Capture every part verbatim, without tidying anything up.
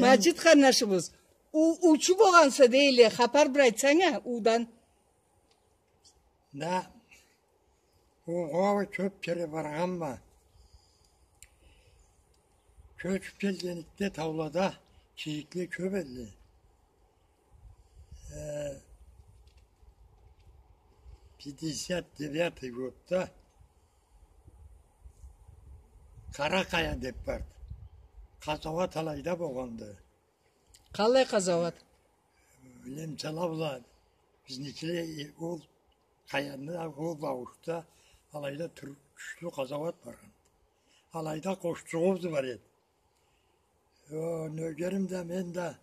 Маджит къарнашыбыз, у-, уучу болгъанса дейле, хапар бир айтсанг а, уудан. Да, уугъа кёп кере баргъанма. Кёчюп келгенликде таулада кийикле кёп эдиле. Э, пятьдесят девятый годда Къаракъая деп барды. Къазауат алайда болгъанды. Къалай къазауат? Немцала бла бизникиле, э, ол къаяны, ол бауушда алайда тюр-, кючлю къазауат баргъан. Алайда къошчугъубуз бар эди. О, нёгерим да, мен да,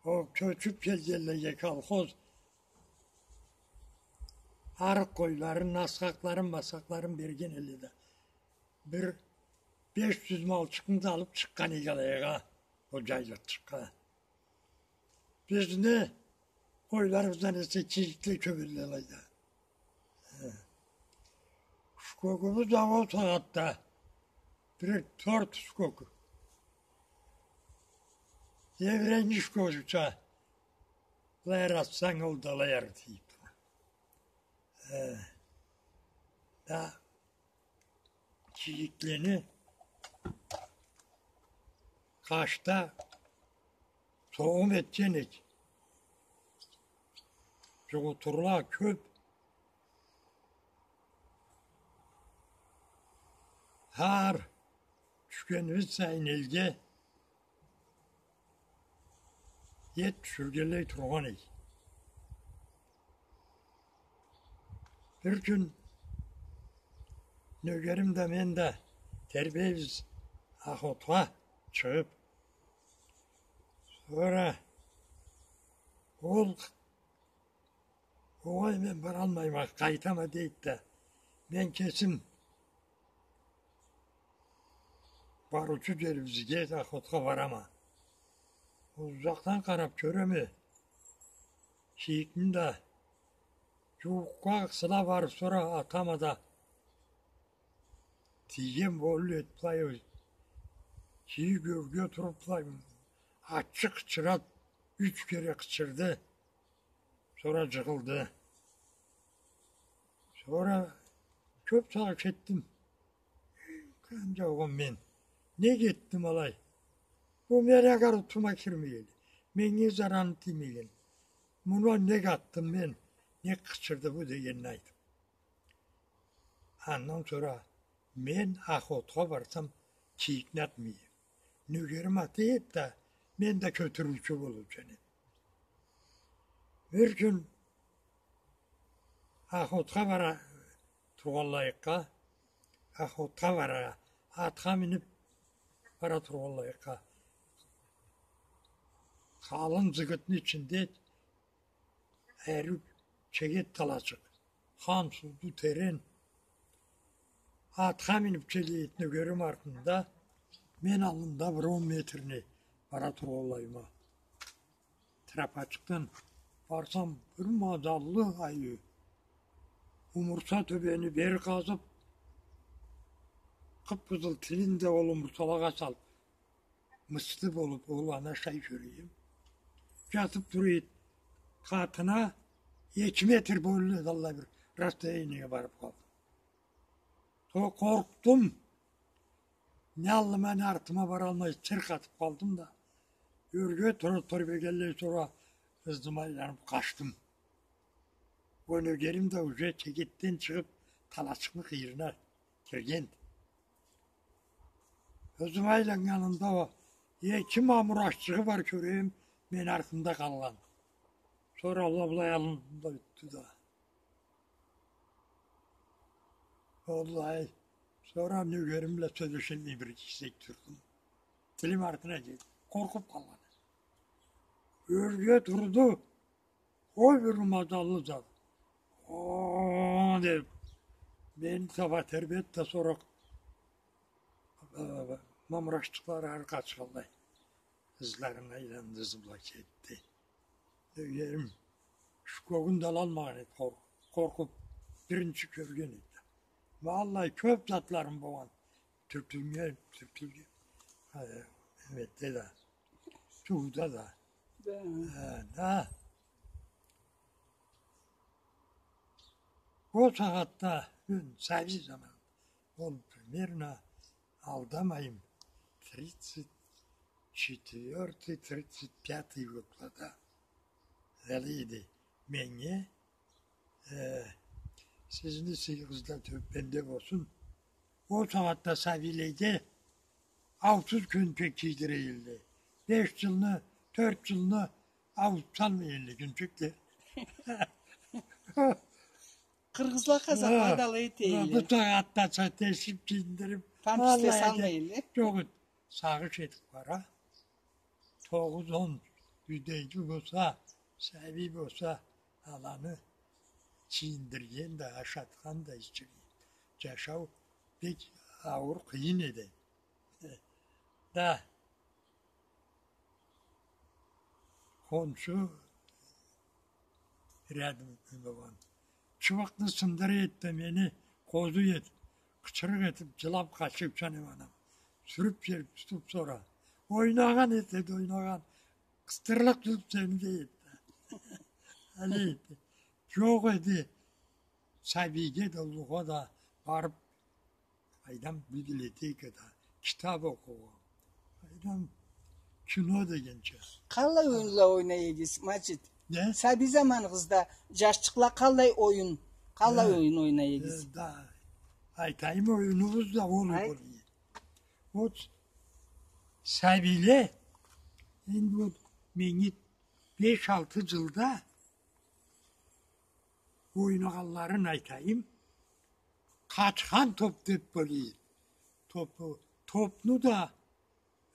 о кёчюп келгенлеге колхоз арыкъ къойларын, асхакъларын, масхакъларын берген эдиле да. Бир беш джюз малчыкъны да алып чыкъгъан эдик алайгъа, о джайлыкъчыкъгъа. Бизни къойларыбыздан эсе кийикле кёп эдиле алайда. Э. Шкогубуз да ол сагъатда бир тёрт шког. Еврейни шкогуча. Былай аратсанг, ол да алай ары тийип тура. Э. Да. Кийиклени къашда согъум этген эдик. Джугъутурла кёп. Хар тюшгенибиз сайын элге эт тюшюргенлей тургъан эдик. Бир кюн нёгерим да, мен да тербейбиз охотагъа чыгъып. Сора ол: «Огъай, мен баралмайма, къайтама», — дейди да, мен кесим барыучу джерибизге охотагъа барама. Узакъдан къарап кёреме, кийикни да джууукъгъа къысыла барып, сора атама да тийген болур эди былай. Кийик ёрге туруп былай ачыкъ къычырады, юч кере къычырды. Сора джыгъылды. Сора кёп сагъыш этдим. Къанча болгъан мен. Нек этдим алай? Бу мени огородума кирмегенди. Меннге зараны тиймеген. Муну нек атдым мен? Нек къычырды бу дегенни айтып. Андан сора мен охотагъа барсам, кийикни атмай эдим. Нёгерим атый эди да, мен да кётюрюучю болуучу эдим. Бир кюн охотагъа бара тургъанлайыкъгъа, охотагъа бара, атха минип бара тургъанлайыкъгъа, къалын зыгытны ичинде эрюк чегет талачыкъ, хан сууду, терен. Атха минип келе эди, нёгерим артында, мен аллында бир он метрни бара тургъанлайыма. Тропачыкъдан барсам, бир мазаллы айю. Умурса тёбени бери къазып, къып-къызыл тилин да ол умурсалагъа салып, мысты болуп, ол аны ашай кёре эдим. Джатып тура эди. Къатына эки метр бойлу эди, аллай бир расстояниеге барып къалды. Сора къоркъдум. Не аллыма, не артыма баралмай, чырх атып къалдым да. Ёрге тура тербегенлей, сора ызыма айланып къачдым. Ол нёгерим да уже чегетден чыгъып, талачыкъны къыйырына киргенди. Ызыма айланнганымда, о эки мамурашчыгъы бар кёре эдим, мени артымда къалгъан. Сора ол былай аллымда ётдю да. Уаллахи, сора нёгерим бла сёлешалмай бир кесек турдум. Тилим артына кетди. Къоркъуп къалгъан эдим. Ёрге турду. Ой, бир мазаллы зат. О, деп, мени таба тербеди да, сора, э, мамурашчыкълары ары къачханлай. Ызларына айланды, ызы бла кетди. Нёгерим шкогун да алалмагъан эди, къор-, къоркъуп, биринчи кёрген эди. Валлахи, кёп затларым болгъан. Тюртюлген, тюртюлген. Неметде да, суууда да. Да. Э, да. Ол сагъатда мен сабий заман, ол примерно, алдамайым, тридцать четвёртый, тридцать пятый годлада эле эди. Меннге, э, сизни сыйыгъыз да тёппенде болсун. Ол сагъатда сабийлеге аусуз кёнчек кийдире элле. Беш джылны, тёрт джылны аусуз салмай элле кёнчекде. Къыргъызла, къазакъла да алай эте элле. Бу сагъатда са тешип, кийиндирип, памперс да салмай элле. Джокъ эди. Сагъыш этип къара. Тогъуз-он юйдеги болса, сабий болса, аланы кийиндирген да, ашатхан да, ичирген. Джашау бек ауур, къыйын эди. Да. Хоншу рядом болгъан. Чыбыкъны сындыра эди да, мени къозуй эди. Къычырыкъ этип, джылап къачыучан эдим анам. Сюрюп джиберип, тутуп сора. Ойнагъан эте эди, ойнагъан. Къыстырлыкъ тутуп сени да эди. Алай эди. Джокъ эди. Сабийге да, уллугъа да барып, къайдам, библиотекада китап окъугъан. Къайдам, кино дегенча. Къаллай оюнла ойнай эдигиз, Маджит? Не? Сабий заманыгъызда джашчыкъла къаллай оюн, къаллай оюн ойнай эдигиз? Э, да. Айтайым, оюнубуз да ол, ол эди. Вот сабийле, энди вот меннге беш-алты джылда ойнагъанларын айтайым. Къачхан топ деп болур эди. Топну, топну да,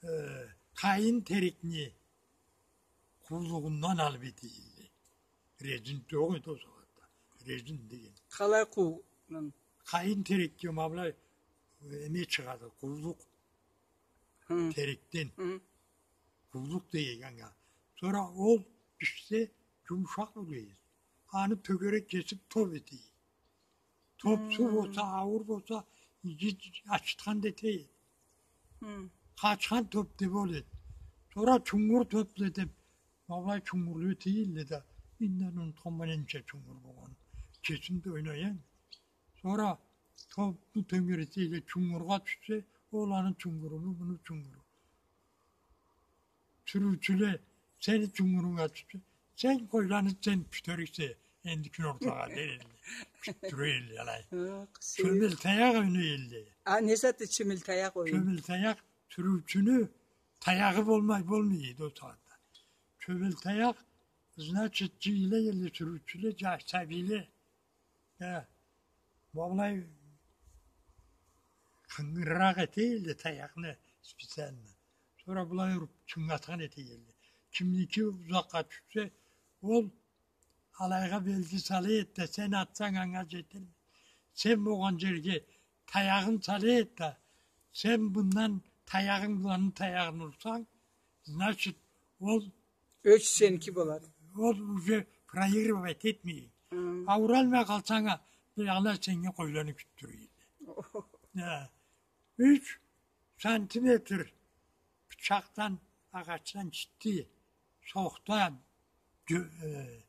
э, къайын терекни къуулугъундан алып эте элле. Резин джокъ эди ол сагъатда. Резин деген. Къалай къуугъундан? Къайын терекге ма былай, э, неме чыгъады, къуулукъ. Хы. Терекден. Хы. Къуулукъ дейик анга. Сора ол бишсе, джумушакъ болур эди. Аны тёгерек кесип топ эте эди. Топсу болса, ауур болса, иги ачытхан да эте эди. Хы. Къачхан топ деп ол эди. Сора чунгур топ да деп, ма былай чунгурлу эте элле да, мен да унутханма ненча чунгур болгъанын. Кесим да ойнайма. Сора топну тёнгерете элле, чунгургъа тюшсе, ол аны чунгуру, муну чунгуру. Сюрюучюле, сени чунгурунга тюшсе, сен къойланы сен кютериксе, энди кюн ортагъа дер элле. Кютдюре элле алай. Хы, сейир. Чёмелтаякъ ойнай элле. А, не затды чёмелтаякъ оюн? Чёмелтаякъ сюрюучюню таягъы болмай болмай эди ол сагъатда. Чёмелтаякъ, значит, джыйыла элле сюрюучюле, джаш сабийле. Э, ма былай къынгырыракъ эте элле таякъны специально. Сора былай уруп, чынгатхан эте элле. Кимники узакъгъа тюшсе, ол алайгъа белги сала эди да, сен атсанг, анга джетер. Сен болгъан джерге таягъын сала эди да, сен мындан таягъынг, быланы таягъын урсанг, значит, ол Ёч сеники болады. Ол уже проигрывать этмей. Хы. А уралмай къалсанг а, бир алай сеннге къойланы кютдюре элле. Хо-хо. Э, юч сантиметр бычакъдан, агъачдан читти сохта джё-, э,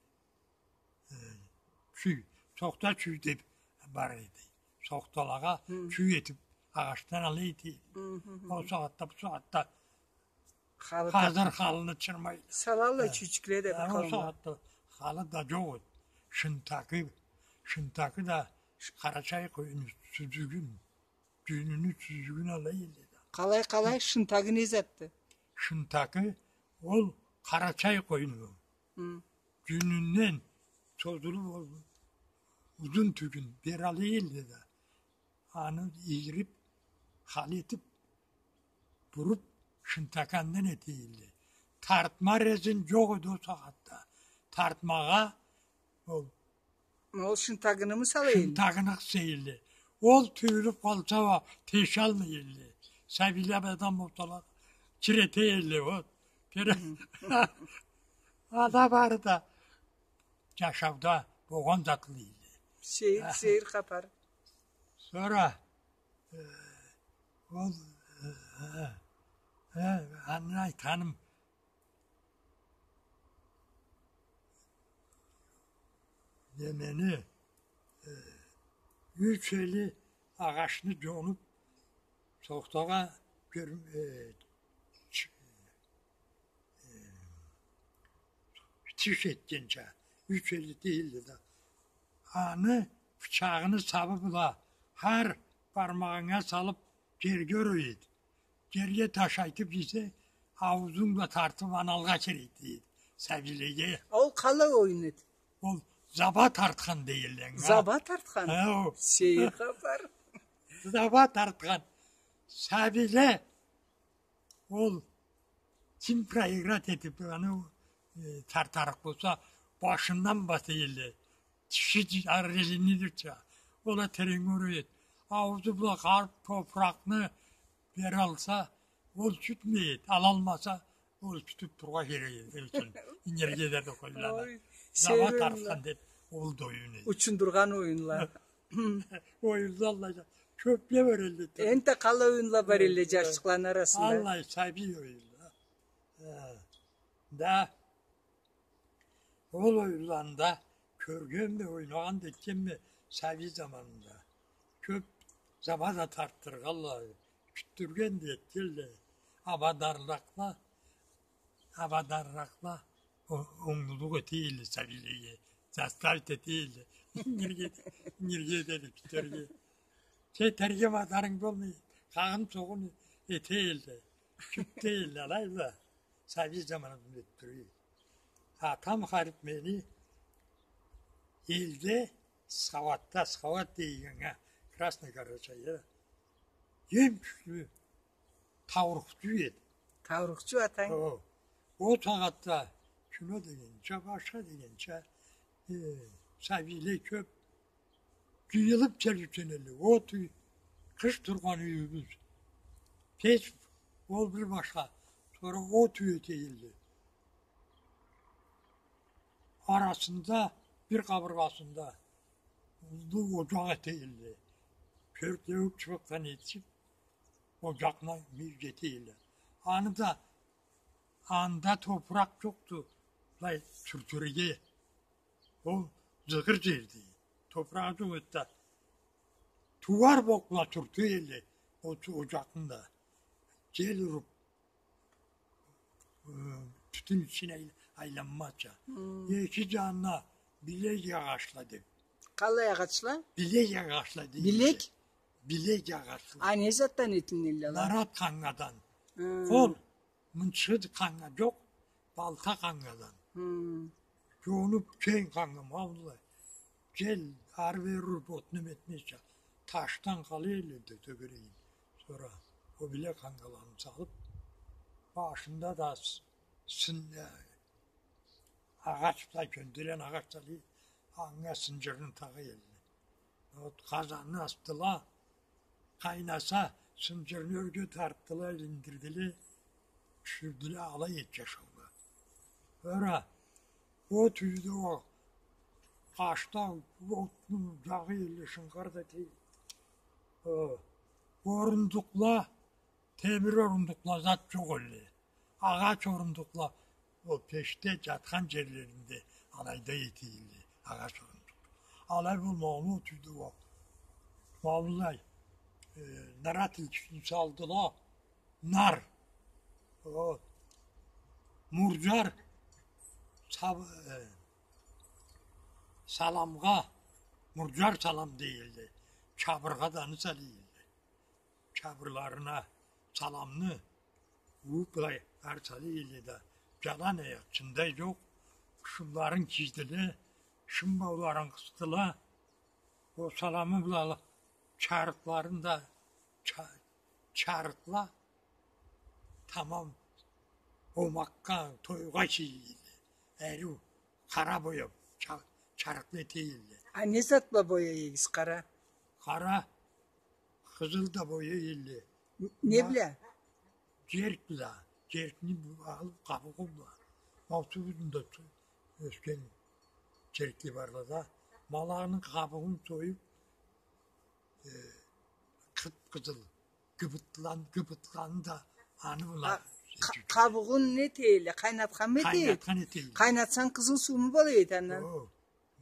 э, чюй, сохта чюй деп бар эди. Сохталагъа, хы, чюй этип, агъачдан ала эди. Хы, хы, хы. Ол сагъатда, бу сагъатда халы да. Хазыр халыны чырмайла. Салалла, э, чюйчюкле да бир, э, ол къауумла. Сагъатда халы да джокъ эди. Шынтакы, шынтакы да къарачай къоюну сюзюгюн, джюнюню сюзюгюн ала элле да. Къалай, къалай, шынтакы не затды? Шынтакы ол къарачай къоюну. Хы. Джюнюнден созулуп, ол узун тюгюн бери ала элле да. Аны ийирип, халы этип, буруп, шынтакы андан эте элле. Тартма резин джокъ эди ол сагъатда. Тартмагъа ол... Ол шынтагынымы сала элле? Шынтагыны къыса элле. Ол тюйюлюп къалса уа, тешалмай элле. Сабийле адам болсала, кирете элле ол. Хы. Ада бары да джашауда болгъан затла элле. Сейир, сейир хапар. Сора, э, ол, э, э, Э, аны айтханым. Немени, э, юч элли агъачны джонуб, сохтагъа кёр-, э, ч-, э, тиш этгенча, юч элли тюйюлдю да. Аны бычагъыны сабы бла хар бармагъынга салыб джерге ура эди. Джерге таш айтыб ийсе, аузунг бла тартыб, аны алгъа чыгъарады эди сабийлеге. Ол къалай оюн эди? Ол заба тартхан дейдиле анга. Заба тартхан? Хы, ол. Сейир хапар. Заба тартхан. Сабийле ол ким проиграть этиб, аны, э, тартарыкъ болса, башындан баса эди. Тиши ди-, оружейныйдырча. Ол а теренг ура эди. Аузу бла къарыб топуракъны бералса, ол чютмей эди. Алалмаса, ол чютюб турургъа керек эди. Ючюн энергия да къоюла. Ой, заба тартхан деб, ол да оюн эди. Учундургъан оюнла. Оюнла аллай да кёб да бар эди. Энтда къалай оюнла бар эди джашчыкъланы арасында? Аллай сабий оюнла. Э, да, ол оюнланы да кёргенме, ойнагъан да этгенме сабий заманымда. Кёб заба да тартдыргъанла, кютдюрген да этгенле. Абаданыракъла, абаданыракъла о-, онглулукъ эте эдиле сабийлеге, заставить эте эдиле. Ингирге, ингирге да кютерге. Кетерге мадарынг болмай, къагъын-согъун эте эдиле. Кюте эдиле, алай да. Сабий заманыбызны ётдюре эди. Атам харип мени элде, Схауатда, Схауат дейдиле анга, Красный Карачайда, эм кючлю таурухчу эди. Таурухчу атанг? О, ол сагъатда кино дегенча, башха дегенча, э, сабийле кёб джыйылыб келиб сюелле. От юй, къыш тургъан юйюбюз. Печ, ол бир башха. Сора от юй эте эдиле. Арасында, бир къабыргъасында уллу оджакъ эте эдиле. Тёртлеу чыбыкъдан этишиб, оджакъны мийип эте эдиле. Аны да, анда топуракъ джокъду, былай сюртюрге. Ол зыгъыр джерди. Топурагъы джокъ эди да. Тууар бокъ бла сюрте эдиле ол оджакъны да. Джел уруб, э, тютюн ичине ай-, айланмазча. Хы. Эки джанына билек агъачла деб. Къалай агъачла? Билек агъачла дейдиле. Билек? Билек агъачла. А не затдан этилинелле ала? Нарат къангадан. Хы. Къол, мынчыгъы къанга джокъ, балта къангадан. Хы. Джонуб кенг къанга, ма былай. Джел ары-бери уруб, отну-метнича, ташдан къала эдиле да тёгерегин. Сора ол билек къангаланы салыб, башында да с-, сын-, э, агъач бла, кёнделен агъач салыб, анга сынджырны тагъа эдиле. Ол къазанны асдыла, къайнаса, сынджырны ёрге тартдыла, илиндирдиле, тюшюрдюле, алай этча ашаула. Сора от юйде ол къашда отну джагъа эдиле, шынкъар да тей. О, орундукъла, темир орундукъла зат джокъ эдиле. Агъач орундукъла, ол пешде джатхан джерлеринде алайда эте эдиле, агъач орундукъ. Алай болмагъанлай, от юйде ол, ма былай, э, нарат илчисин салдыла, нар. О, мурджар саб-, э, саламгъа, мурджар салам дейдиле. Чабыргъа да аны сала эдиле. Чабырларына саламны ууб, былай, ары сала эдиле да, джалан аякъ, чындай джокъ, шымларын кийдиле, шым бауларын къысдыла, ол саламы бла чарыкъларын да ча-, чарыкъла, тамам омакъгъа, тойгъа кийе эдиле. Ариу къара бояп, ча-, чарыкълы эте эдиле. А не зат бла бояй эдигиз къара? Къара, къызыл да бояй эдиле. Н-, не бла? Джерк бла. Джеркни бу-, алып, къабугъу бла. Ма тюбюнде ту-, ёсген джеркли барла да. Ма аланы къабугъун союп, э, къып-къызыл гыбытлан-, гыбытланы да Аны былай. А, къа-, къабугъун не этелле? Къайнатханмы этелле? Къайнатхан этелле. Къайнатсанг, къызыл суу му бола эди андан? О,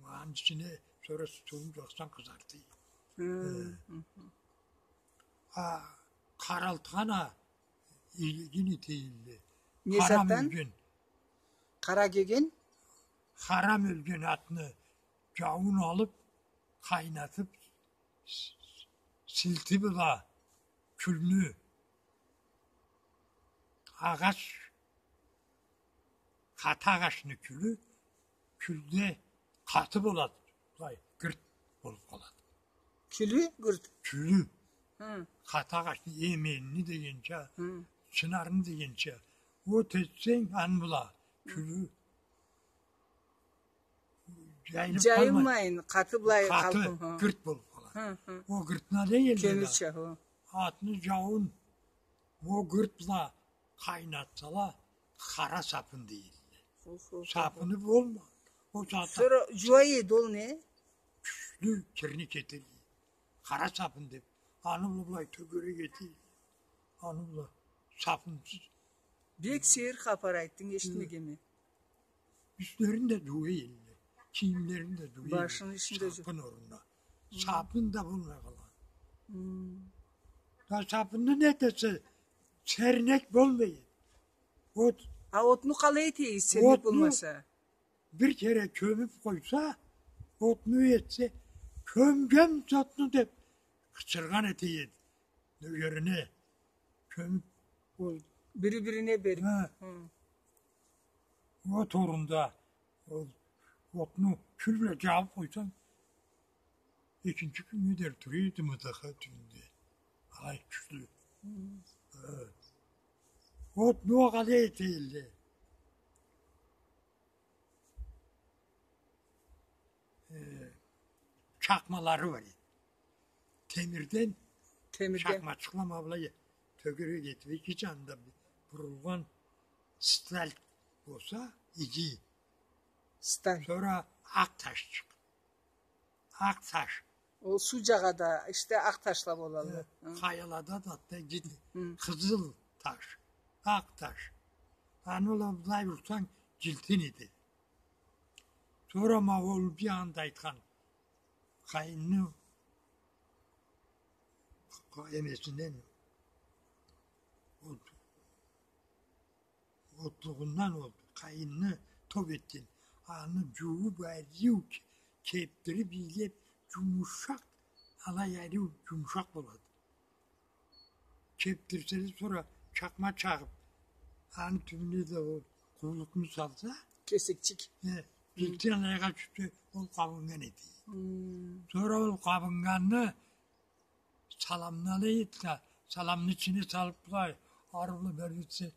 аны ичине сора сууну джакъсанг, къызарта. Хы. Э. Хы-хы. А, къаралтхан а илигин этелле. Не затдан? Къара мёлген. Къара гёген? Къара мёлген атны джауун алып, къайнатып, с-, с-, силти бла кюлню, агъач, къаты агъачны кюлю, кюлде къаты болады, былай, гырт болуп къалады. Кюлю гырт? Кюлю. Хы. Къаты агъачны, эменни дегенча, хы, чынарны дегенча, от этсенг, аны бла кюлю джайылып къалмай. Джайылмайын, къаты былай къалып, хы, гырт болуп къалады. Хы, хы. О гыртны алай элле да, кёмюрча, хы, атны джауун о гырт бла къайнатсала, къара сапын дейдиле. Охо, охо. Сапыны болмай. О сагъатда... Сора джууа эди ол не? Кючлю кирни кетеди. Къара сапын деп. Аны бла былай тёгерек этеди. Аны бла сапынсыз. Бек сейир хапар айтдынг, эшитмегенме. Юслерин да джууа эдиле, кийимлерин да джууа эдиле. Башыны ичин да джу-, сапын орнуна. Хы. Сапын да болмай къалгъан. Хы. Да сапынны не этесе, сернек болмай эди. От. А отну къалай эте эди, сернек болмаса? Отну бир кере кёмюп къойса, отну этсе, «Кёмгем отну», — деп къычыргъан эте эди. Нёгерине кёмюп, ол бири-бирине берип. Хы. Хы. От орнунда ол отну кюл бла джабып къойсанг, экинчи кюннге дери тура эди мытыхы тюбюнде. Алай кючлю. Хы. Хы. Отну алай эте эдиле. Э, чакъмалары бар эди. Темирден, темирден чакъмачыкъла ма былай тёгерек этип, эки джанында бурулгъан сталь болса, иги. Сталь. Сора акъ ташчыкъ. Акъ таш. Ол суу джагъада, ишде, акъ ташла болалла. Э, хы, къаялада да, хатта гит-, хы, къызыл таш, акъ таш. Аны бла былай урсанг, джилтин эте. Сора ма ол бир анда айтхан къайынны къ-, эмесинден, ол отлугъундан ол къайынны топ этген. Аны джуууп, ариу к-, кебдирип, ийлеп, джумушакъ, алай ариу джумушакъ болады. Кебдирселе, сора чакъма чагъып, аны тюбюне да ол къуллукъну салса, кесекчик, э, хы, джилтин алайгъа тюшсе, ол къабыннган эте эди. Хы. Сора ол къабыннганны саламны ала эди да, саламны ичине салып, былай, ары бла бери этсе,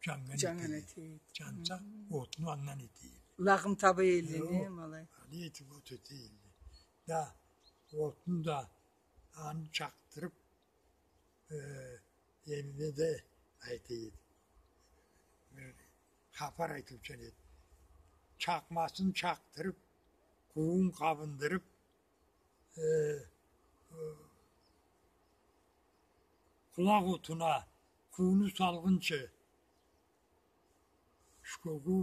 джаннган эте эди. Джаннган эте эди. Джанса, хы, отну андан эте эди. Лагъым таба эдиле, э, не, о, ма алай. Алай этип от эте эдиле. Да, отну да, аны чакъдырып, э, эмиме да айта эди. Бир хапар айтылчан эди. Чакъмасын чакъдырып, къууун къабындырып, э, э, къулакъ отуна къууну салгъынчы, шкогу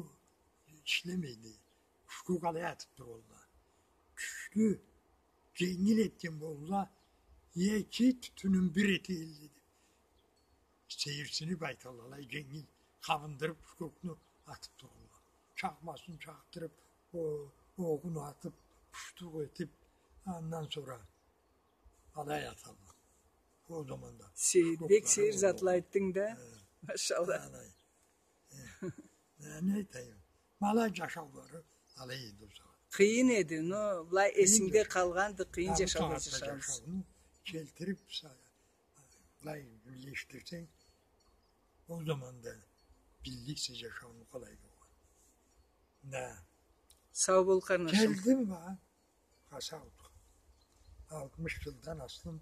ишлемейди. Шког алай атып туралла. Кючлю, дженгил этген болалла, эки тютюнюн бир эте эдиле деп. Сейирсинип айталла, алай дженгил къабындырып, шкогну атып туралла. Чакъмасын чакъдырып, о-, огъун атып, пуштукъ этип, андан сора алай аталла. Ол заманда. Се-, бек сейир затла айтдынг да. Э. Машалла. Алай. Э. Э, не айтайым? Ма алай джашаулары алай эди ол заман. Къыйын эди, но былай эсингде къалгъанды, къыйын джашауда джашагъаныбыз. Къыйын сагъатда джашауну келтирип, са-, былай биллешдирсенг, ол заманда билликсе джашауну къалай болгъан. Да. Сау бол, къарнашым. Келдим, ма. Къаса отур. Алтмыш джылдан асдым.